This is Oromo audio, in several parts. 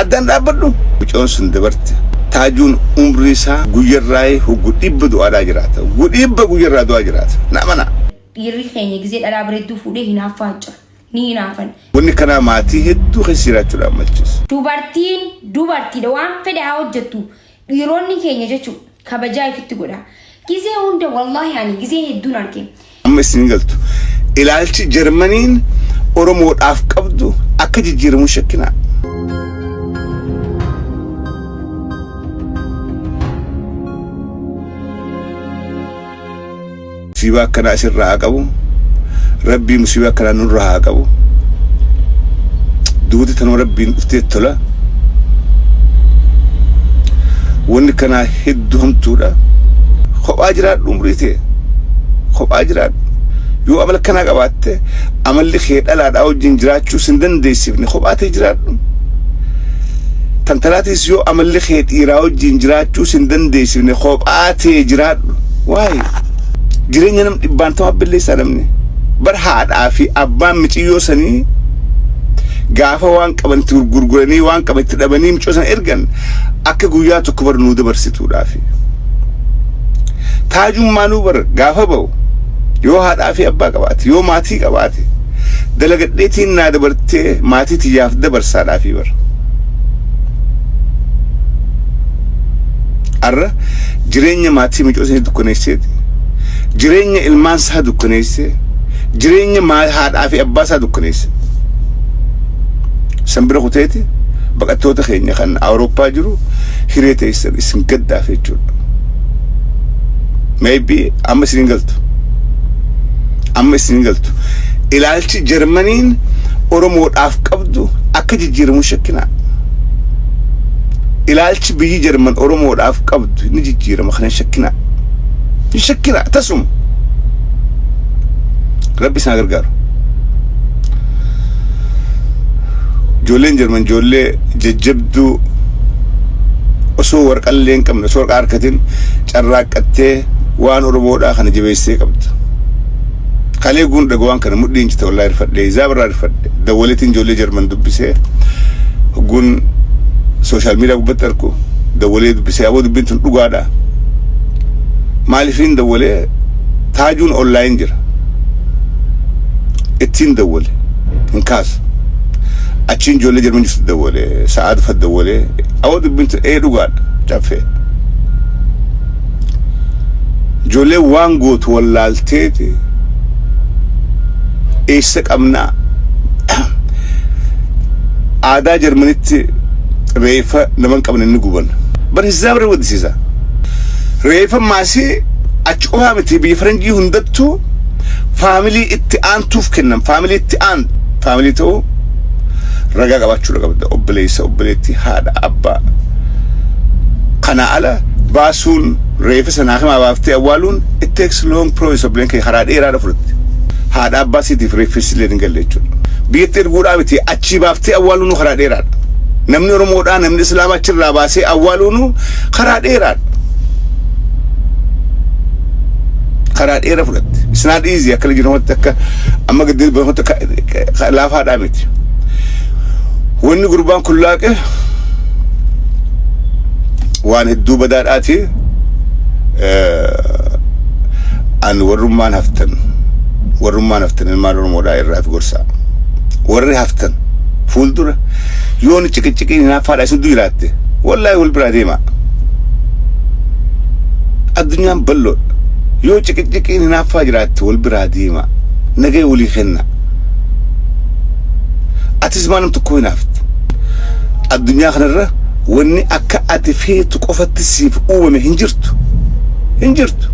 Addaan dhaabbadhu. Mucoon sun dabarte. Taajuun umrii isaa guyyarraayee hoggu 100 du'aadhaa jiraata. Hoggu 100 guyyarraa du'aa jiraata. Na amanaa. Dhiirri keenya gizee dhalaa bareedduu fuudhee hinaaffaa jira. Ni hinaafan. Wanni kanaa maatii hedduu keessa jiraachuudhaan malchiisa. Dubartiin dubartiidha waan fedhe haa hojjettu. Dhiironni keenya jechuun kabajaa ifitti godha. Gizee hunda wallaahi ani gizee hedduun arge. Amma isin hin galtu. Ilaalchi Jarmaniin Oromoodhaaf qabdu akka jijjiiramu hin shakkinaa. Musiibaa akkanaa isinirraa haa qabu. Rabbii musiibaa akkanaa nurraa haa qabu. Duuti tanuma rabbiin dhuftee tola. Wanni kanaa hedduu hamtuudha. Kophaa jiraadhu umrii tee. Kophaa jiraadhu. Yoo amala akkanaa qabaatte amalli kee dhalaadhaa wajjin jiraachuu sin dandeessifne kophaa tee jiraadhu. Tantalaatis yoo amalli kee dhiiraa wajjin jiraachuu sin dandeessifne kophaa tee jiraadhu. Waay jireenya nam dhibbaan tamaa balleessaa namni. Bar haadhaa fi abbaan miciyyoo sanii gaafa waan qaban itti gurguranii waan qaban itti dhabanii micoo sana ergan akka guyyaa tokko bar nuu dabarsituudhaafi. Taajummaanuu bar gaafa ba'u yoo haadhaa fi abbaa qabaate yoo maatii qabaate dalagadheetiin naa dabartee maatii tiyyaaf dabarsaadhaafi bar. Arra jireenya maatii micoo sanii dukkaneesseeti. Jireenya ilmaan isaa dukkaneessee jireenya haadhaa fi abbaa isaa dukkaneesse. San bira kuteeti baqattoota keenya kan Awurooppaa jiru hiree teessan isin gaddaaf jechuudha. Maybe amma isin hin galtu. Amma isin hin galtu. Ilaalchi Jarmaniin Oromoodhaaf qabdu akka jijjiiramu shakkinaa. Ilaalchi biyyi Jarman Oromoodhaaf qabdu ni jijjiirama kana hin shakkinaa. Hin shakkinaa tasuma. Rabbi isaan gargaaru. Ijoolleen Jarman ijoollee jajjabduu osoo warqallee hin qabne osoo warqaa harkatin carraaqqattee waan Oromoodhaa kana jabeessee qabdu. Kalee guun dhaga waan kana mudhiin cite wallaahi rifadhe izaa birraa rifadhe dawwaleetiin ijoollee Jarman dubbisee hogguun social media gubbatti arku dawwalee dubbisee aboo dubbiin tun dhugaadha. Maalifiin dawwalee taajuun online jira. Ittiin dawwale hin kaasu. Achiin ijoollee Jarman jirtu dawwale sa'aa dhufa dawwalee aboo dubbiin tun ee dhugaadha caffee. Ijoolleen waan gootu wallaalteeti eessa qabnaa aadaa Jarmanitti reeffa nama hin qabne ni guban. Bar hizzaab irra gaddisiisa. Reeffa maasii achi qofaa miti biyya faranjii hundattuu faamilii itti aantuuf kennan faamilii itti aantu faamilii ta'uu ragaa qabaachuu qabda obboleessa obboleettii haadha abbaa kana ala baasuun reeffa sana hakimaa baaftee awwaaluun it takes long process obboleen kee karaa dheeraadha fudhatte haadha abbaa siitiif reeffessi illee hin galle jechuudha biyyatti erguudhaa miti achii baaftee awwaaluun karaa dheeraadha namni oromoodhaa namni islaamaa achirraa baasee awwaaluun karaa dheeraadha karaa dheeraa fudhatte it's not easy akka jiru akka amma gadi bahutti laafaadhaa miti wanni gurbaan kun laaqe waan hedduu badaadhaati. An warrummaan haftan warrummaan haftan ilmaan Oromoodhaa irraa fi gorsaa warri haftan fuuldura yoon ciqiciqiin hinaaffaadha isin jiraatte wallaahi wal biraa deemaa. Addunyaan bal'oodha. Yoo ciqiciqiin hinaaffaa jiraatte wal biraa deemaa. Nagaya walii kenna. Atis maa nam tokko hinaafte. Addunyaa kanarra wanni akka ati feetu qofatti siif uumame hin jirtu. Hin jirtu.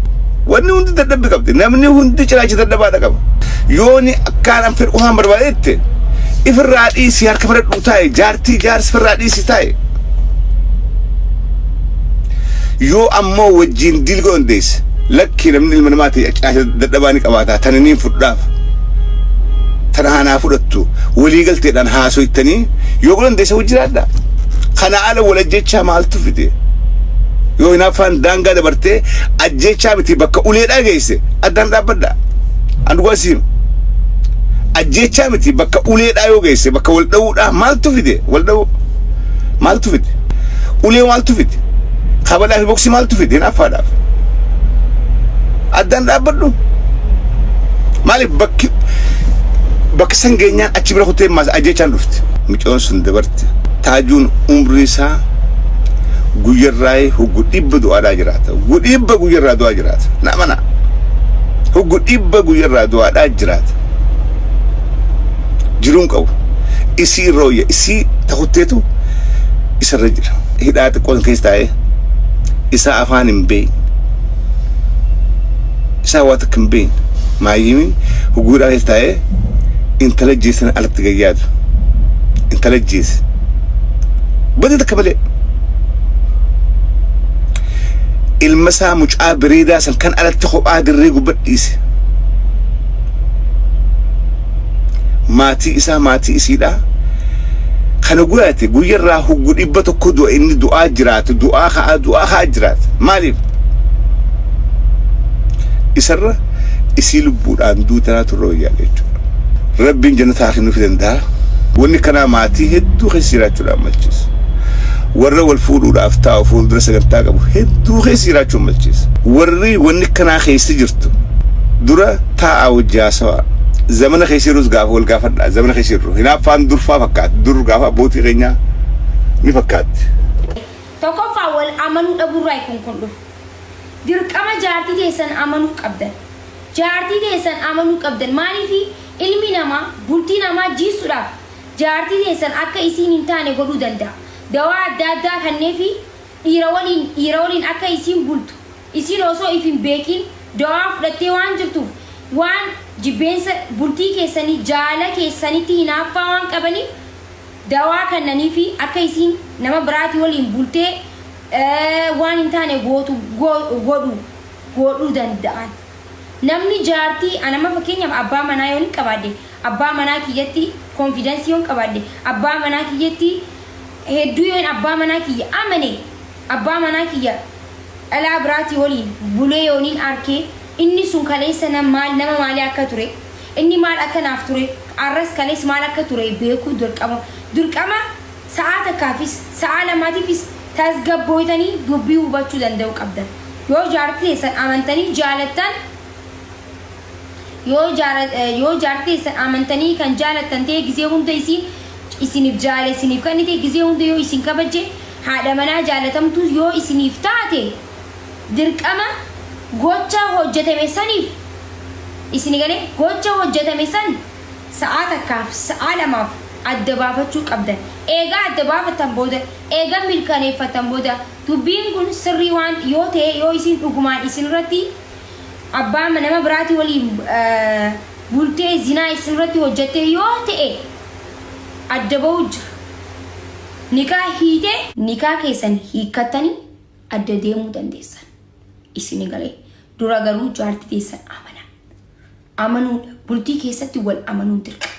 Wanni hundi dadhabbi qabdi. Namni hundi ciraacha dadhabaadha qaba. Yooni akkaan an fedhu qofaan barbaadeette ifirraa dhiisii harka fudhadhuu taa'e jaartii jaarsi ifirraa dhiisii taa'e. Yoo ammoo wajjin deal godhan deesse lakkii namni ilma namaa ta'e ciraacha dadhabaa ni qabaata tana niin fudhaaf. Tana hanaa fudhattu walii galteedhaan haasoytanii yoo godhan deesse wajji jiraadha. Kana ala wal ajjechaa maaltu fide? Yoo hinaaffaan daangaa dabartee ajjechaa miti bakka uleedhaa geesse addaan dhaabbadha. An dhugaa siima. Ajjechaa miti bakka uleedhaa yoo geesse bakka wal dha'uudhaa maaltu fide wal dha'uu? Maaltu fide? Ulee maaltu fide? Kabalaa fi boksii maaltu fide? Hinaaffaadhaaf. Addaan dhaabbadhu. Maaliif bakki bakki san geenyaan achi bira kutee maas ajjeechaan dhufte. Micoon sun dabarte. Taajuun umrii isaa guyyarraa hoggu 100 du'aadhaa jiraata. Hoggu 100 guyyarraa du'aa jiraata. Na amanaa. Hoggu 100 guyyarraa du'aadhaa jiraata. Jiruun qabu. Isii irra wayya. Isii takutteetu isarra jira. Hidhaa xiqqoo keessa taa'ee isaa afaan hin beekne. Isaa waa takka hin beekne. Maayyimiin hogguu hidhaa keessa taa'ee intala jeessan alatti gayyaatu. Intala jeesse. Badii takka malee. Ilma isaa mucaa bareedaa san kan alatti kophaa dirree gubbatti dhiise. Maatii isaa maatii isiidhaa. Kana guyyaate guyyarraa hoggu 100 du'a inni du'aa jiraatu du'aa ka'aa du'aa ka'aa jiraata. Maaliif? Isarra isii lubbuudhaan duutanaa turre wayyaa jechuudha. Rabbiin jannata haa kennuufi danda'a. Wanni kanaa maatii hedduu keessa jiraachuudhaan malchiisa. Warra wal fuudhuudhaaf taa'u fuuldura sagantaa qabu hedduu keessa jiraachuun malchiisa. Warri wanni kanaa keessa jirtu dura taa'aa wajji haasawaa. Zamana keessa jirus gaafa wal gaafadhaa. Zamana keessa jirru. Hinaaffaan durfaa fakkaatti. Dur gaafa abbootii keenyaa ni fakkaatti. Tokkoffaa wal amanuu dhabuurraayi kun kun dhufu. Dirqama jaartii teessan amanuu qabdan. Jaartii teessan amanuu qabdan. Maaliifi ilmi namaa bultii namaa jiissuudhaaf jaartii teessan akka isiin hin taane godhuu danda'a. Dawaa adda addaa kanneefi dhiira waliin dhiira waliin akka isiin bultu isiin osoo if hin beekiin dawaa fudhattee waan jirtuuf waan jibbeensa bultii keessanii jaala keessanitti hinaaffaa waan qabaniif dawaa kannaniifi akka isiin nama biraatii waliin bultee waan hin taane gootu godhu godhuu danda'an. Namni jaartii an amma fakkeenyaaf abbaa manaa yoon qabaadhe abbaa manaa kiyyatti confidence yoon qabaadhe abbaa manaa kiyyatti hedduu yoon abbaa manaa kiyya amane abbaa manaa kiyya dhalaa biraatii waliin bulee yooniin arkee inni sun kaleessa maal nama maalii akka ture inni maal akka naaf ture arras kalees maal akka ture beekuu dirqama dirqama sa'aa takkaafis sa'aa lamaatiifis tasgabbooytanii dubbii hubachuu danda'uu qabdan. Yoo jaartii teessan amantanii jaalattan yoo yoo jaartii teessan amantanii kan jaalattan ta'e gizee hunda isiin isiniif jaala isiniif kennite gizee hunda yoo isin kabajje haadha manaa jaalatamtuu yoo isiniif taate dirqama gocha hojjetame saniif isini galee gocha hojjetame san sa'aa takkaaf sa'aa lamaaf adda baafachuu qabdan. Eegaa adda baafattan booda eega milkaneeffattan booda dubbiin kun sirrii waan yoo ta'e yoo isin dhugumaan isinirratti abbaa nama biraatii waliin bultee zinaa isinirratti hojjatte yoo ta'e adda ba'uu jira. Nikaa hiite nikaa keessan hiikkattanii adda deemuu dandeessan. Isini galee dura garuu jaartii teessan amana. Amanuudha. Bultii keessatti wal amanuun dirqama.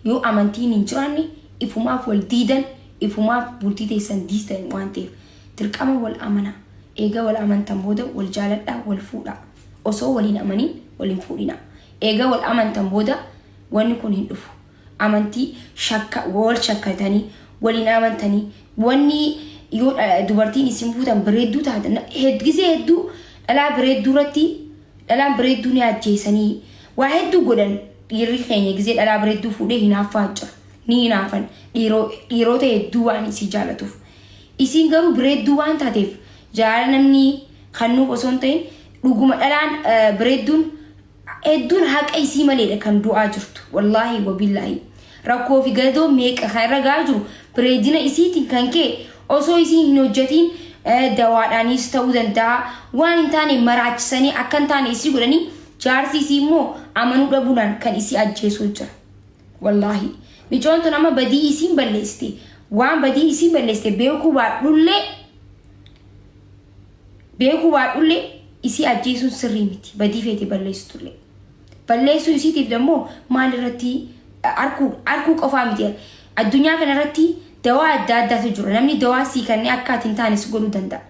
Yoo amantiin hin jiraanne ifumaaf wal diidan ifumaaf bultii teessan diistan waan ta'eef dirqama wal amanaa. Eega wal amantan booda wal jaaladhaa wal fuudhaa. Osoo waliin amaniin wal hin fuudhinaa. Eega wal amantan booda wanni kun hin dhufu. Amantii shakka wal shakkatanii waliin amantanii wanni yoo dubartiin isin fuutan bareedduu taate gisee hedduu dhalaa bareedduu irratti dhalaan bareedduu ni ajjeesanii waa hedduu godhan dhiirri keenya gisee dhalaa bareedduu fuudhee hinaaffaa jira. Ni hinaafan dhiirota hedduu waan isii jaalatuuf. Isiin garuu bareedduu waan taateef jaalala namni kannuuf osoo hin ta'in dhuguma dhalaan bareedduun hedduun haqa isii maleedha kan du'aa jirtu. Wallaahi wabillaahi. Rakkoo fi gadadoo meeqa kan irra gahaa jiru bareedina isiitiin kan ka'e osoo isiin hin hojjetiin dawaadhaanis ta'uu danda'a waan hin taane maraachisanii akka hin taane isii godhanii jaarsi isii immoo amanuu dhabuudhaan kan isii ajjeesuu jira. Wallaahi. Micoon tun amma badii isiin balleessite waan badii isiin balleessite beekuu baadhullee isii ajjeesuun sirrii miti badii feete balleessitullee. Balleessuu isiitiif immoo maal irratti arkuu arkuu qofaa miti. Addunyaa kana irratti dawaa adda addaatu jira. Namni dawaa sii kennee akka ati hin taane si godhuu danda'a.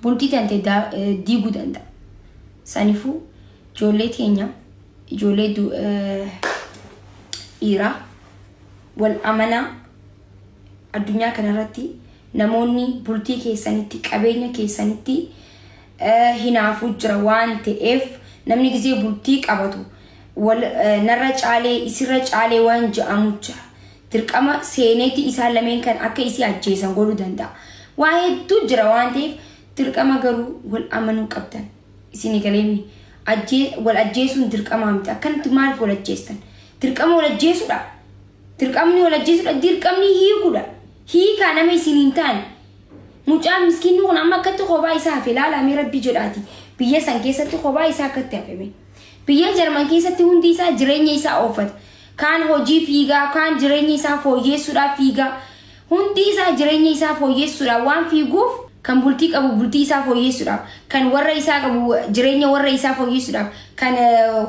Bultii tante diiguu danda'a. Saniifuu ijoollee teenya ijoollee dhiiraa wal amanaa. Addunyaa kanarratti namoonni bultii keessanitti qabeenya keessanitti hinaafuu jira waan ta'eef namni gizee bultii qabatu wal narra caalee isirra caalee waan ja'amu jira. Dirqama seeneeti isaan lameen kan akka isii ajjeesan godhuu danda'a. Waa hedduu jira waan ta'eef dirqama garuu wal amanuu qabdan. Isinii galeemi ajjee wal ajjeesuun dirqamaa miti. Akkanatti maaliif wal ajjeestan? Dirqama wal ajjeesuudha. Dirqamni wal ajjeesuudha. Dirqamni hiikuudha. Hiikaa nama isin hin taane. Mucaan miskiinni kun amma akkatti kophaa isaa hafe ilaalaa mee rabbii jedhaati. Biyya san keessatti kophaa isaa akkatti hafe mee. Biyya Jarman keessatti hundi isaa jireenya isaa oofata. Kaan hojii fiigaa, kaan jireenya isaa fooyyeessuudhaaf fiigaa. Hundi isaa jireenya isaa fooyyessuudhaaf waan fiiguuf, kan bultii qabu bultii isaa fooyyessuudhaaf, kan warra isaa qabu jireenya warra isaa fooyyessuudhaaf, kan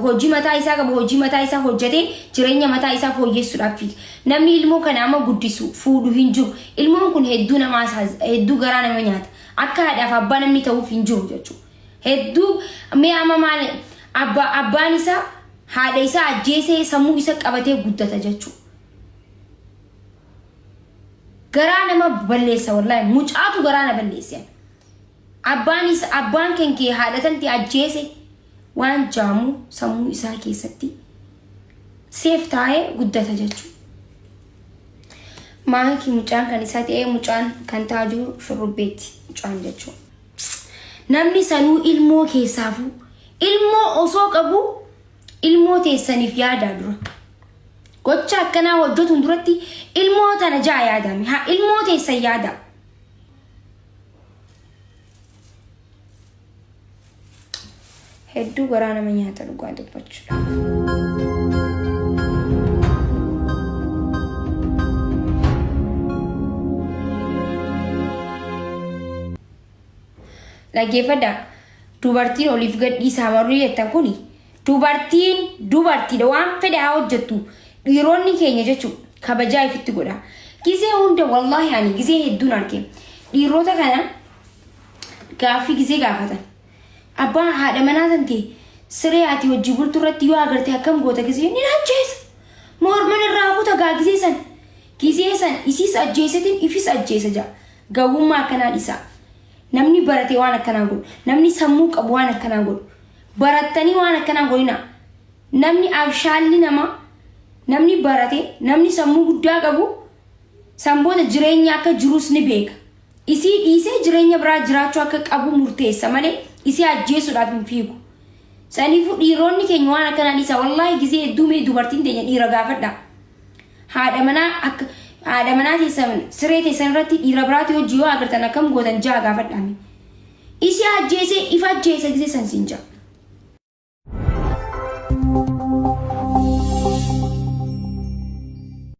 hojii mataa isaa qabu hojii mataa isaa hojjetee jireenya mataa isaa fooyyessuudhaaf fiiga. Namni ilmoo kana amma guddisu fuudhu hin jiru. Ilmoon kun hedduu nama hedduu garaa nama nyaata. Akka haadhaaf abbaa namni ta'uuf hin jiru jechuudha. Hedduu mee amma maal abbaan isaa haadha isaa ajjeesee sammuu isa qabatee guddata jechuudha. Garaa nama balleessa wallahi mucaatu garaa na balleesse. Abbaan isa abbaan kan kee haadha tanti ajjeese waan jaamu sammuu isaa keessatti seef taa'ee guddata jechuudha. Maanki mucaan kan isaa ta'ee mucaan kan ta'aa jiru shurrubbeetti mucaan jechuudha. Namni sanuu ilmoo keessaafuu ilmoo osoo qabu ilmoo teessaniif yaadaa dura. Gocha akkanaa hojjetuun duratti ilmoo tana ja'a yaadame. Haa ilmoo teessan yaada. Hedduu garaa nama nyaata dhugaa dubbachuudhaaf. Dhaggeeffadhaa. Dubartiin oliif gad dhiisaa warri jettan kuni dubartiin dubartiidha waan fedhe haa hojjettu. Dhiironni keenya jechuun kabajaa ifitti godha. Gizee hunda wallaahi ani gizee hedduun arge. Dhiirota kana gaaffii gizee gaafatan. Abbaa haadha manaa tan ta'e siree ati hojii bultu irratti yoo agarte akkam goota gizee ni ajjeesa. Morman irraa kuta gaa gizee san. Gizee san isiis ajjeesetiin ifis ajjeesa ja'a. Gawwummaa akkanaa dhisaa. Namni barate waan akkanaa godhu. Namni sammuu qabu waan akkanaa godhu. Barattanii waan akkanaa godhinaa. Namni abshaalli namaa, namni barate, namni sammuu guddaa qabu san booda jireenya akka jirus ni beeka. Isii dhiisee jireenya biraa jiraachuu akka qabu murteessa malee isii ajjeesuudhaaf hin fiigu. Saniifuu dhiironni keenya waan akkanaa dhiisaa. Wallaahi gizee hedduu mee dubartiin teenya dhiira gaafadhaa. Haadha manaa akka haadha manaa teessan siree teessan irratti dhiira biraati hojii yoo agartan akkam gootan ja'a gaafadhaa mee. Isii ajjeesee ifa ajjeesa gisee san siin ja'a.